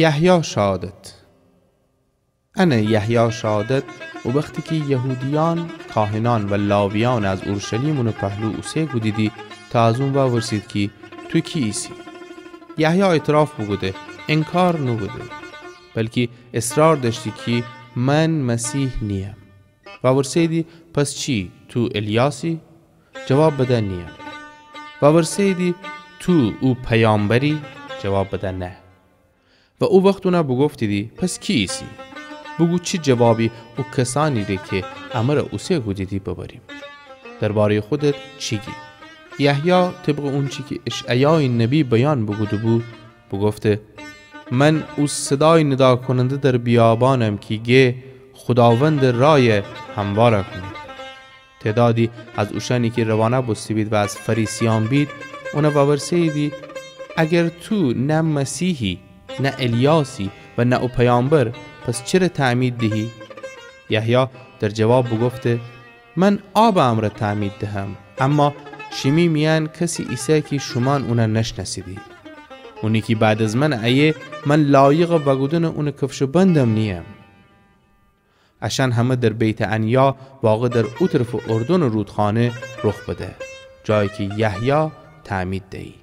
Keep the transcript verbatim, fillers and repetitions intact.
یحیی شهادت. انه یحیی شهادت، او وختی کی یهودیأن، کاهنأن و لاویأن از اورشلیم اونٚ پهلو اوسه کودیدی تا از اون وورسید کی تو کی ایسی؟ یحیی اعتراف بوکوده، انکار نوکوده، بلکی اصرار دأشتی کی من مسیح نییم. وورسه‌ییدی پس چی؟ تو الیاسی؟ جواب بده نییم. وورسه‌ییدی تو او پیامبری؟ جواب بده نه. و او وخت اونه بوگفتیدی پس کی ایسی؟ بوگو چی جوابی او کسأنی‌ره کی امره اوسه کودیدی ببریم؟ درباره‌یٚ خودت چی گی؟ یحیی طبقٚ اونچی کی اشعیایٚ نبی بیان بوکوده‌بو بوگفته: من او صدایٚ نداکوننده در بیابانم کی گه خوداوندٚ رأی هموار کونید. تعدادی از اوشأنی کی روانه بوسته‌بید و از فریسیأن بید، اونه وورسه‌ییدی: اگر تو نه مسیحی، نه الیاسی و نه او پیامبر، پس چره تعمید دهی؟ یحیی در جواب بوگفته: من آبٚ امرأ تعمید دهم، اما شیمی میأن کسی ایسه کی شومأن اونه نشنأسیدی. اونی کی بعد از من ایه، من لایقٚ وأکودنٚ اونٚ کفش و بندم نییم. اشأن همه در بیت‌عنیا، واقع در او طرفٚ اردنٚ رودخانه رخ بده، جایی کی یحیی تعمید دیی.